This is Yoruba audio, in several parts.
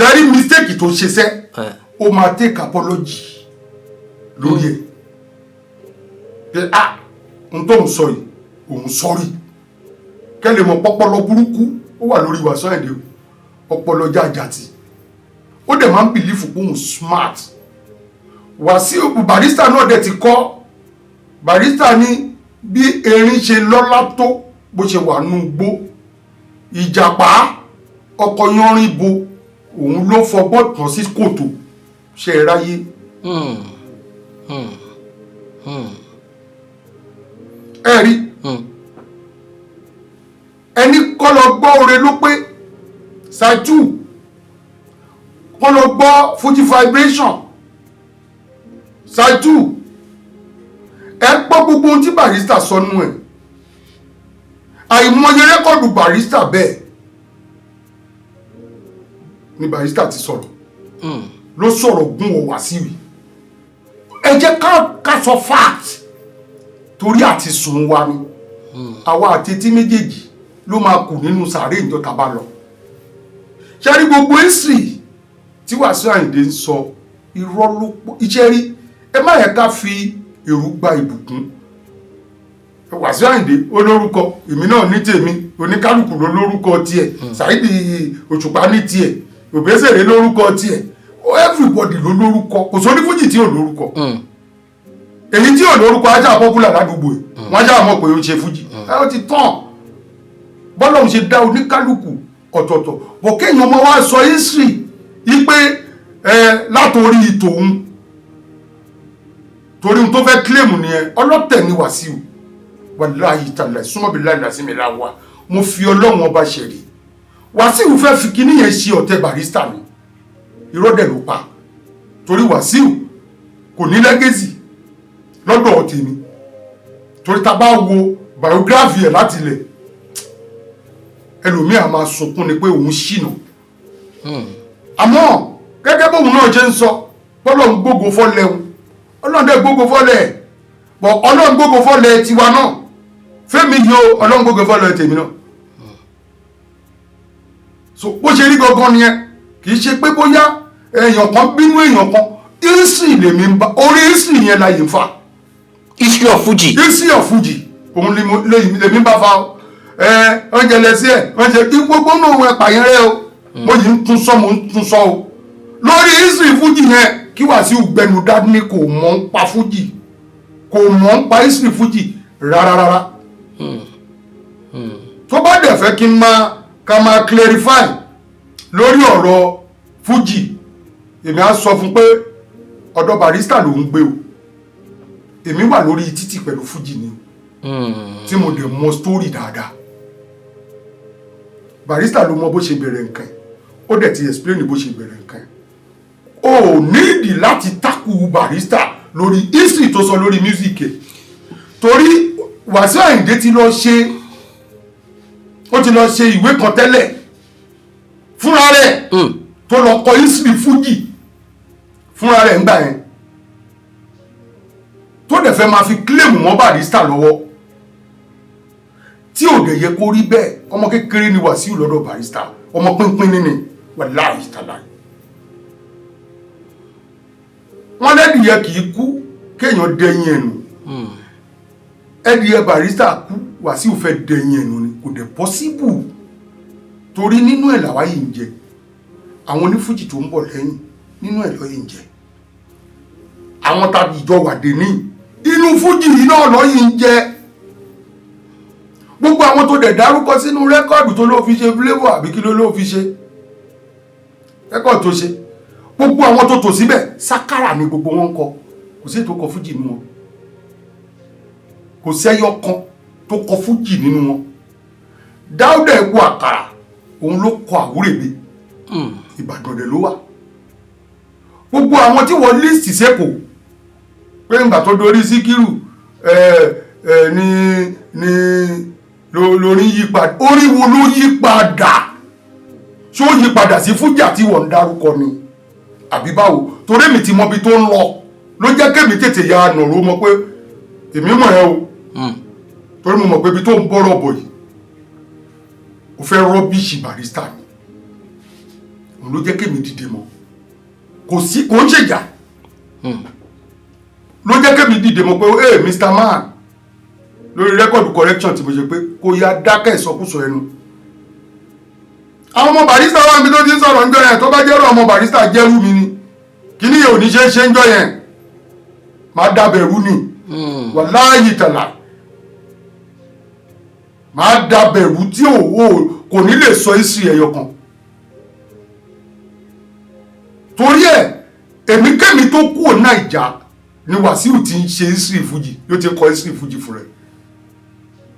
Ṣe rí mistake tó ṣe sẹ́, ó máa take apology lórí ẹ̀ pé, ah, n tó ń sọ yìí, òun sorry. Kẹ́lẹ̀ mọ̀ pọ́pọ́lọ burúkú ó wà lórí Wasiu Ayinde o. Ọpọlọ jàjàtì, ó dẹ̀ máa ń believe pé òun smart. Wàsíù, Barrister náà dẹ̀ ti kọ́. Barrister ní bí erin ṣe lọ́lá tó, bó ṣe wà nù gbó, ìjàpá ọkọ̀ yanrìn bo, òun ló fọgbọ́n tán sí kòtò ṣe é ráyé. Ẹ rí ẹni kọ́ lọ gbọ́ oore ló pé side two, kọ́ lọ gbọ́ Fuji Vibration side two. Ẹ gbọ́ gbogbo ohun tí Barrister sọ nú ẹ̀. Àìmọye record Barrister bẹ́ẹ̀ ni Barrister ti sọ̀rọ̀, ló sọ̀rọ̀ gún ọ Wàsíù. Ẹ jẹ́ ká sọ fact, torí àti sùn wa ni àwa àti etí méjèèjì ló máa kù nínú sàárè ìjọ tá a bá lọ. Ṣe rí gbogbo history tí Wàsíù Àyìndé ń sọ, irọ́ ló pọ̀. Iṣẹ́ rí, ẹ má yẹ ká fi èrú gba ìbùkún. Wàsíù Àyìndé ó lórúkọ, èmi náà ní tèmi, oníkálukú ló lórúkọ tiẹ̀. Saheed Òṣùpá ní tiẹ̀, Òbésèré lórúkọ tiẹ̀, everybody ló lórúkọ. Kò sóní fújì tí ò lórúkọ. Èyí tí ò lórúkọ ajá popular ládùúgbò ẹ̀, wọ́n ajá mọ̀ pé ó ń ṣe fújì. Ẹ ó ti tán. Bọ́lá òun ṣe dá oníkálukú ọ̀tọ̀ọ̀tọ̀ bọ̀, kéèyàn ọmọ wa sọ history yí pé ẹ látòrí tòun, torí ohun tó fẹ́ claim nìyẹn. Ọlọ́tẹ̀ ni Wàsíù, wàláhì tàlẹ̀ súnmọ́ bí láì lásìmí la wa. Mo fi Ọlọ́run Ọba ṣẹ̀rí, Wàsíù fẹ́ fi kíní yẹn ṣe ọ̀tẹ̀ Barrister ni. Irọ́ dẹ̀ ló pa, torí Wàsíù kò ní legacy lọ́dọ̀ tèmi, torí ta bá wo biography ẹ̀ láti ilẹ̀, ẹlòmíà máa sunkún ni pé òun ṣìnà. Àmọ́ gẹ́gẹ́ bóun náà ṣe ń sọ, bọ́lọ̀ ń gbógo fọ́lẹ̀, òun Ọlọ́run dẹ̀ gbógo fọ́lẹ̀ bọ̀, Ọlọ́run gbógo fọ́lẹ̀ tiwa náà. Fẹ́mi yìí o, Ọlọ́run gbógo fọ́lẹ̀ tèmi náà. So bó ṣe rí gangan nìyẹn. Kì í ṣe pé bóyá èèyàn kan bínú èèyàn kan. History lèmi ń bá, orí history yẹn la yìí ń fà. History of Fuji. History of Fuji, òun ni lèmi ń bá fa o. Ẹ oúnjẹ lẹsí ẹ oúnjẹ kí gbogbo náà wọn ẹpà yẹn rẹ o. Mo yìí ń tún sọ, mo ń tún sọ o, lórí history Fuji yẹn, kí Wàsíù gbẹnu dání, kò mọ̀ ń pa Fuji, kò mọ̀ ń pa history Fuji rárá rárá. Tó bá dẹ̀ fẹ́ kí n máa ká máa clarify lórí ọ̀rọ̀ Fuji, èmi á sọ fún pé ọ̀dọ̀ Barrister ló ń gbé o. Èmi wà lórí títì pẹ̀lú Fuji ni o, tí mo dẹ̀ mọ story dáadáa. Barrister ló mọ bó ṣe bẹ̀rẹ̀ nǹkan ẹ̀, ó dẹ̀ ti explain bó ṣe bẹ̀rẹ̀ nǹkan ẹ̀. O ò nídìí láti takù Barrister lórí history tó sọ lórí music ẹ̀, torí Wàsíù Àyìndé ti lọ ṣe, ó ti lọ ṣe ìwé kan tẹ́lẹ̀ fúnra rẹ̀, tó lọ kọ history Fuji fúnra rẹ̀ ńgbà yẹn, tó dẹ̀ fẹ́ máa fi claim mọ́ Barrister lọ́wọ́, tí ò dẹ̀ yẹ kó rí bẹ́ẹ̀. Ọmọ kékeré ni Wàsíù lọ́dọ̀ Barrister, ọmọ pínpín nínú, wàláhì tàláhì. Wọ́n lẹ́dìyẹ kì í kú kéèyàn dẹyin ẹ̀nù. Ẹdìyẹ Barrister kú, Wàsíù fẹ́ dẹyin ẹ̀nù ni. Kò dẹ̀ possible, torí nínú ẹ̀ làwa yìí ń jẹ. Àwọn onífújì tó ń bọ̀ lẹ́yìn, nínú ẹ̀ lọ́ yìí ń jẹ. Àwọn tàbí ìjọ wàdé ní inú fújì yìí náà lọ́ yìí ń jẹ. Gbogbo àwọn tó dẹ̀ dárúkọ sínú record tó ló fi ṣe flavour, àbí kí ló ló fi ṣe record tó ṣe, gbogbo àwọn tó tò síbẹ̀, sákàrà ni gbogbo wọn ń kọ. Kò sí ètò kọ fújì nínú wọn, kò sẹ́yọ kan tó kọ fújì nínú wọn. Dáúdà Ẹ̀kú Àkàrà, òun ló kọ Àwúrèbe. Ìbàdàn dẹ̀ ló wà. Gbogbo àwọn tí wọ́n list sẹ́kọ̀ọ́ pé ńgbà tó dorí Síkírù ẹ ẹ ní lórí yí padà, orí wo ló yí padà? Ṣó yí padà sí fújà tí wọ́n ń dárúkọ ni, àbí báwo? Torí èmi ti mọ ibi tó ń lọ, ló jẹ́ kémi tètè ya nàró mọ̀ pé èmi mọ̀ ẹ́ o, torí mo mọ̀ pé ibi tó ń bọ́rọ̀ bọ̀ yìí, o fẹ́ rubbish Barrister ni. Òun ló jẹ́ kémi dìde mọ́. Kò sí, kò ń ṣèjà ló jẹ́ kémi dìde mọ́ pé, "Hey, Mr. Man," lórí record correction tí mo ṣe, pé kó yá dákẹ́ ìsọkúsọ ẹnu. Àwọn ọmọ Barrister wà níbi tó ti ń sọ̀rọ̀ ńjọ́ yẹn. Tó bá jẹ́rọ ọmọ Barrister jẹ́rú mi ni, kíní yẹn ò ní ṣe é ṣe ńjọ́ yẹn, máa dábẹ̀rú ni. Wàláyì tàlà, máa dábẹ̀rú tí ò kò ní lè sọ ìsì ẹ̀yọ kan. Torí ẹ̀, èmi kémi tó kúrò Naija ni Wàsíù ti ń ṣe history Fuji, ló ti kọ history Fuji fún rẹ̀.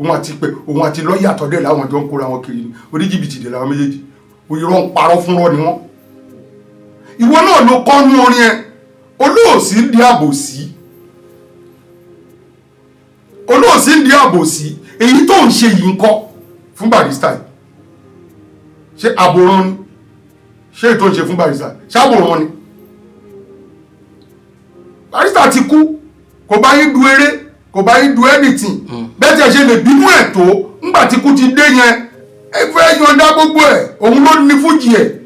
Òun àti pé òun àti lọ́ọ̀yà tọ́dẹ̀ láwọn jọ ń kóra wọn kiri ni. Oníjìbìtì dẹ̀ làwọn méjèèjì. Irọ́ ń parọ́ fúnrọ́ ni wọ́n. Ìwọ náà ló kọ́ nú orin ẹ, olóòsì ń di àbòsí, olóòsì ń di àbòsí. Èyí tó ń ṣe yìí ń kọ́ fún Barrister yìí, ṣé àbòrán ni? Ṣé èyí tó ń ṣe fún Barrister, ṣé àbòrán ni? Barrister ti kú, kò bá yín du eré, kò bá yín du anything. Bẹ́ẹ̀ tí ẹ ṣe lè bínú ẹ̀ tó, ńgbà tí kú ti dé yẹn, ẹ fẹ́ yọ̀ǹda gbogbo ẹ̀. Òun ló ní fújì ẹ̀.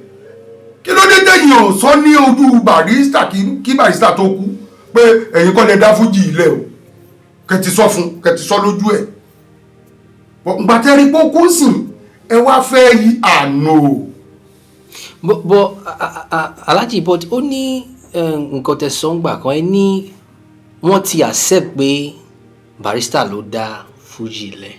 Kí ló dé tẹ̀yìn ò sọ ní ojú Barrister kí Barrister tó kú pé ẹ̀yin kọ́ lẹ dá fújì ilẹ̀ o? Kẹ́ ti sọ fún, kẹ́ ti sọ lójú ẹ̀. Ǹgbà tẹ́ rí pé ó kú sìn, ẹ wá fẹ́ yí àná o. But Alhaji, but ó ní nǹkan tẹ́ sọ ń gbà kan, ẹ ní wọ́n ti accept pé Barrister ló dá Fuji lẹ̀.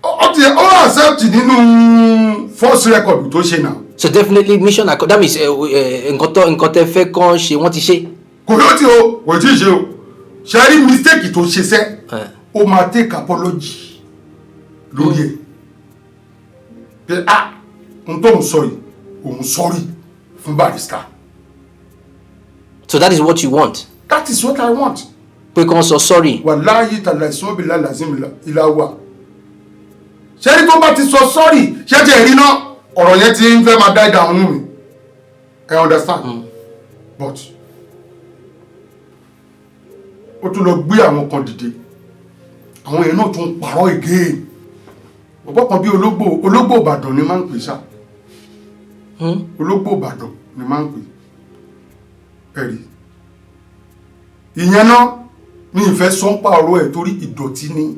Ó ti ó accept nínú first record tó ṣe náà. So definitely mission that means nǹkan tẹ́ fẹ́ kàn ṣe, wọ́n ti ṣe. Kò yóò tí o, kò tí ì ṣe o. Ṣe rí mistake tó ṣe sẹ́, ó máa take apology lórí ẹ̀ pé, ah, n tó ń sọ yìí, òun sorry fún Barrister. So that is what you want? That is what I want. Pé kàn sọ sorry. Wàláyé tàlà ìsọ́bìlà làzim ìlà wà. Ṣé ní tó bá ti sọ sorry, ṣé ti ẹ̀rí náà, ọ̀rọ̀ yẹn ti ń fẹ́ máa dá ìdààmú mi, ẹ understand? But ó tún lọ gbé àwọn kan dìde, àwọn yẹn náà tún ń parọ́ again. Ọ̀pọ̀ kan bí ológbò, ológbò Ìbàdàn ni máa ń pè sá. Ológbò Ìbàdàn ni máa ń pè. Ẹ̀rí ìyẹn náà ní ìfẹ́ sọ́npà ọ̀rọ̀ ẹ̀, torí ìdọ̀tí ni,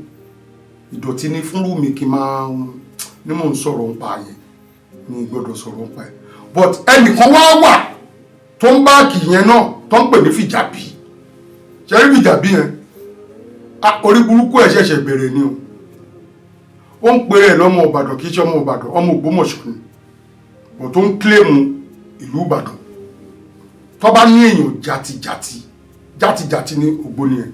ìdọ̀tí ni fúnrú mi kí n máa ní mò ń sọ̀rọ̀ ń pa yẹn, ní gbọ́dọ̀ sọ̀rọ̀ ń pa ẹ̀. But ẹnìkan wá wà tó ń back yẹn náà, tó ń pè ní Fìjàbí. Ṣe rí Fìjàbí yẹn? Ah, orí burúkú ẹ̀ ṣẹ̀ṣẹ̀ bẹ̀rẹ̀ ni o. Ó ń pèrè ẹ̀ lọ́mọ Ìbàdàn, kì í ṣe ọmọ Ìbàdàn, ọmọ Ògbómọ̀ṣọ́ ni, but tó ń claim ìlú Ìbàdàn. Tó bá ní èèyàn jàtìjàtì jàtìjàtì ní Ògbóni ẹ̀,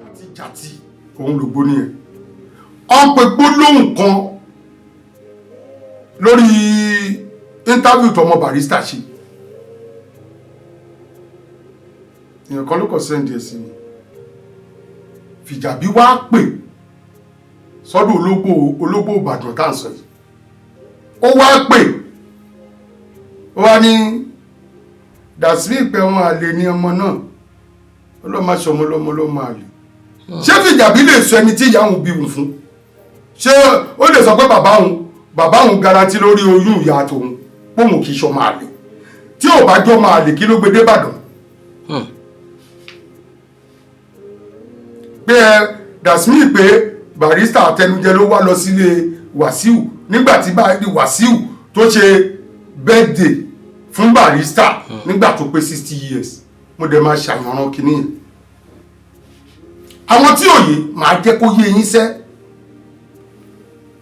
jàtìjàtì òun lògbóni ẹ̀. Ọ ń pe gbólóhùn kan lórí interview tọmọ Barrister ṣe. Èèyàn kan ló kàn send ẹ̀ sí mi. Fìjàbí wá pè sọ́dọ̀ ológbò, ológbò Ìbàdàn tá à ń sọ yìí. Ó wá pè, ó wá ní dàsí pé wọn àlè ní ọmọ náà, ọlọ́mọ aṣọmọ lọ́mọ lọ́mọ àlè. Ṣé Fìjàbí lè sọ ẹni tí ìyá òun bí òun fún? Ṣé ó lè sọ pé bàbá òun guarantee lórí oyún ìyá tòun póun kì í ṣọmọ àlè? Tí ò bá jọmọ àlè, kí ló gbé dé Ìbàdàn? Pé ẹ dàsímì pé Barrister àtẹnujẹ ló wá lọ sílé Wàsíù nígbà tí Wàsíù tó ṣe birthday fún Barrister nígbà tó pé 60 years. Mo dẹ̀ máa ṣàyànràn kìíní yẹn. Àwọn tí òye máa jẹ́ kó yé yín sẹ́,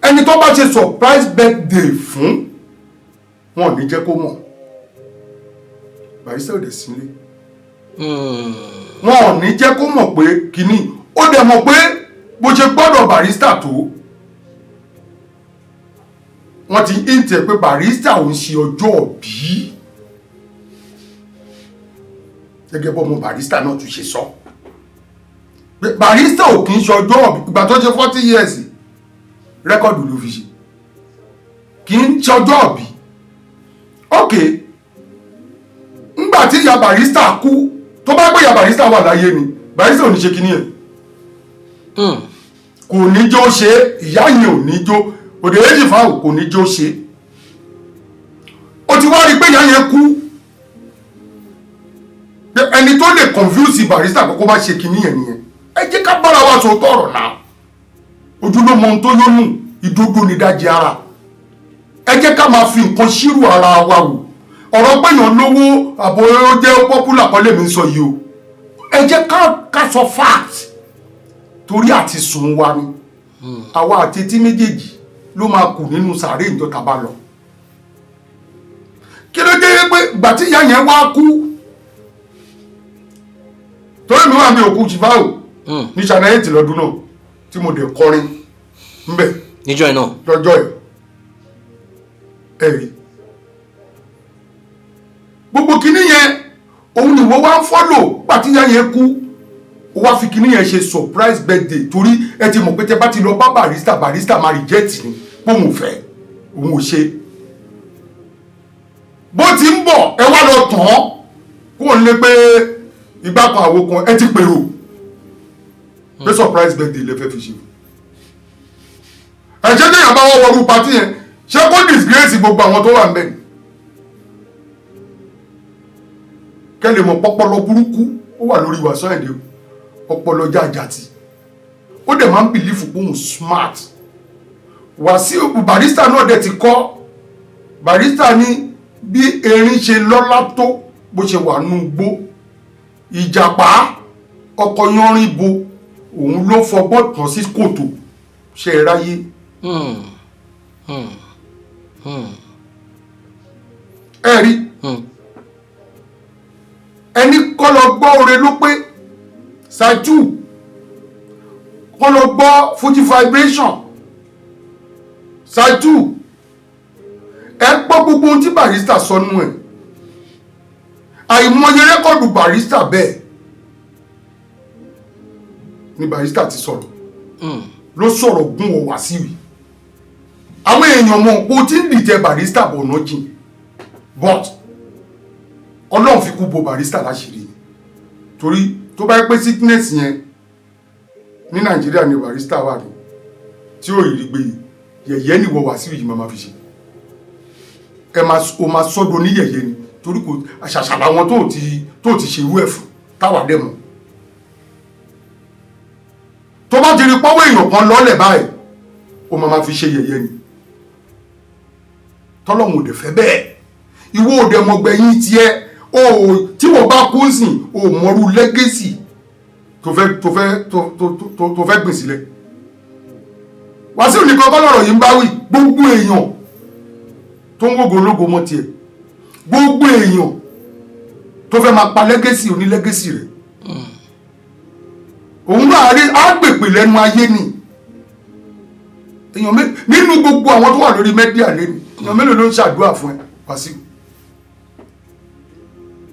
ẹni tó bá ṣe surprise birthday fún wọn ò ní jẹ́ kó mọ̀. Barrister ò dẹ̀ sílé, wọn ò ní jẹ́ kó mọ̀ pé kínní. Ó dẹ̀ mọ̀ pé bó ṣe gbọ́dọ̀ Barrister tó, wọ́n ti hint ẹ̀ pé Barrister ò ń ṣe ọjọ́ òbí, gẹ́gẹ́ bọ́mọ Barrister náà tún ṣe sọ pé Barrister ò kì í ṣe ọjọ́ òbí. Ìgbà tó ṣe 40 years, record ló fi ṣe, kì í ṣe ọjọ́ òbí. Ok, ńgbà tí ìyá Barrister kú, tó bá gbé ìyá Barrister wà láyé ni, Barrister ò ní ṣe kíní ẹ̀, kò ní jó ṣe. Ìyá yẹn ò ní jó. Òdèrè Ṣìfáù kò ní jó ṣe. Ó ti wá rí i pé ìyá yẹn kú, pé ẹni tó lè confuse Barrister kókó bá ṣe kinní yẹn nìyẹn. Ẹ jẹ́ ká bára wa sọ tọ̀rọ̀ náà. Ojú ló mọ ohun tó yónú, ìdodo ní dájí ara. Ẹ jẹ́ ká máa fi nǹkan ṣírò ara wa wò. Ọ̀rọ̀ péyàn lówó àbò ó jẹ́ popular kọ́ lèmi ń sọ yìí o. Ẹ jẹ́ ká sọ fact, torí àti sùn wa ni. Àwa àti etí méjèèjì ló máa kù nínú sàárè ìjọ tàbá lọ. Kí ló dé pé ìgbà tí ìyá yẹn wá kú, torí mi wà mí òkú Ṣìfáù ní Channel 8 lọ́dún náà tí mo dẹ̀ kọrin ńbẹ̀. Níjọ́ ẹ̀ náà. Lọ́jọ́ ẹ̀, ẹ rí gbogbo kinní yẹn, òun ni wọ́n wá ń follow. Gbà tí ìyá yẹn kú, ó wá fi kinní yẹn ṣe surprise birthday, torí ẹ ti mọ̀ pé tẹ bá ti lọ bá Barrister, Barrister máa reject ni pé òun ò fẹ́, òun ò ṣe. Bó ti ń bọ̀, ẹ wá lọ tàn án kó o lé pé ìgbà kan àwo kan ẹ ti pèrò pé surprise birthday lè fẹ́ fi ṣe. Ẹ ṣé téèyàn bá wọ́n wọrú party yẹn, ṣé kó disgrace gbogbo àwọn tó wà ń bẹ̀ ni? Kẹ́ lè mọ̀ pọ́pọ́lọ burúkú ó wà lórí Wasiu Ayinde o. Ọpọlọ jàjàtì, ó dẹ̀ máa ń believe pé òun smart. Wasiu, Barrister náà dẹ̀ ti kọ́. Barrister ní bí erin ṣe lọ́lá tó, bó ṣe wà nù gbó, ìjàpá ọkọ̀ yanrìn bo òun ló fọgbọ́n tán sí kòtò ṣe é ráyé. Ẹ rí ẹni kọ́ lọ gbọ́ oore ló pé side two, kọ́ lọ gbọ́ Fuji Vibration side two. Ẹ gbọ́ gbogbo ohun tí Barrister sọ nú ẹ̀. Àìmọye record Barrister bẹ́ẹ̀ ni Barrister ti sọ̀rọ̀, ló sọ̀rọ̀ gún ọ Wàsíù. Àwọn èèyàn mọ̀ pé o ti ń dìtẹ̀ Barrister bọ̀ ọ̀nà jìn, but Ọlọ́run fi kú bo Barrister láṣìírí, torí tó bá yẹ pé sickness yẹn ní Nàìjíríà ni Barrister wà ní tí ò rí gbé, yẹ̀yẹ́ nìwọ Wàsíù yìí máa fi ṣe. Ẹ máa o máa sọ́dọ̀ ní yẹ̀yẹ́ ni, torí kò àṣàṣà làwọn tó ti ṣerú ẹ̀ fún táwa dẹ̀ mọ̀. Tó bá ti rí pọ́wọ́ èèyàn kan lọ́lẹ̀ báyìí, ó máa fi ṣe yẹ̀yẹ́ ni. Tọ́lọ́hun ò dẹ̀ fẹ́ bẹ́ẹ̀. Ìwọ ò dẹ̀ mọ̀gbẹ̀yìn tiẹ̀ o. Tí wọ́n bá kú sìn, o mọ̀rú legacy tó fẹ́ gbìn sílẹ̀. Wàsíù nìkan kọ́ lọ́rọ̀ yìí ń bá wí. Gbogbo èèyàn tó ń wógo ológo mọ́ tiẹ̀, gbogbo èèyàn tó fẹ́ máa pa legacy oní legacy rẹ̀, òun náà rí àgbègbè lẹ́nu ayé ni. Èèyàn nínú gbogbo àwọn tó wà lórí media lẹ́nu, èèyàn mélòó ló ń ṣàdúrà fún ẹ, Wàsíù,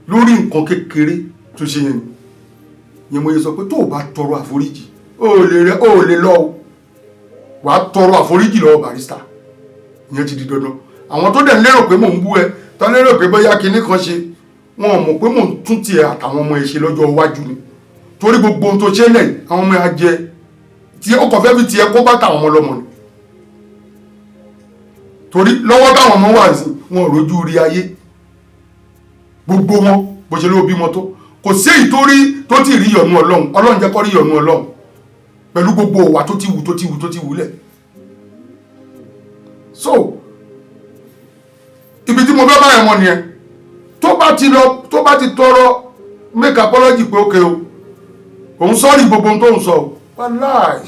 lórí nǹkan kékeré tó ṣe yẹn? Yẹn mo yẹ sọ pé tó o bá tọrọ àforíjì, o ò lè rẹ, o ò lè lọ o. Wà á tọrọ àforíjì lọ́wọ́ Barrister. Ìyẹn ti di dandan. Àwọn tó dẹ̀ ń lérò pé mò ń bú ẹ, tó ń lérò pé bóyá kinní kan ṣe, wọn ò mọ̀ pé mò ń tún tiẹ̀ àtàwọn ọmọ ẹ ṣe lọ́jọ́ iwájú ni, torí gbogbo ohun tó ṣe lẹ̀, àwọn ọmọ ẹ á jẹ tí ó kàn fẹ́ fi tiẹ̀ kó bá tàwọn ọmọ lọ́mọ ni. Torí lọ́wọ́ táwọn ọmọ wà sí, wọn ò rójú rí ayé. Gbogbo wọn, bó ṣe ló bímọ tó, kò sí èyí tó rí tó ti rí ìyọ́nú Ọlọ́run. Ọlọ́run jẹ́ kó rí ìyọ́nú Ọlọ́run pẹ̀lú gbogbo òwà tó ti wù, tó ti wù, tó ti wù lẹ̀. So ibi tí mo fẹ́ bá ẹ̀wọ̀n nìyẹn. Tó bá ti lọ, tó bá ti tọrọ, make apology pé okay o, òun sorry gbogbo ohun tó ń sọ o, wàláì.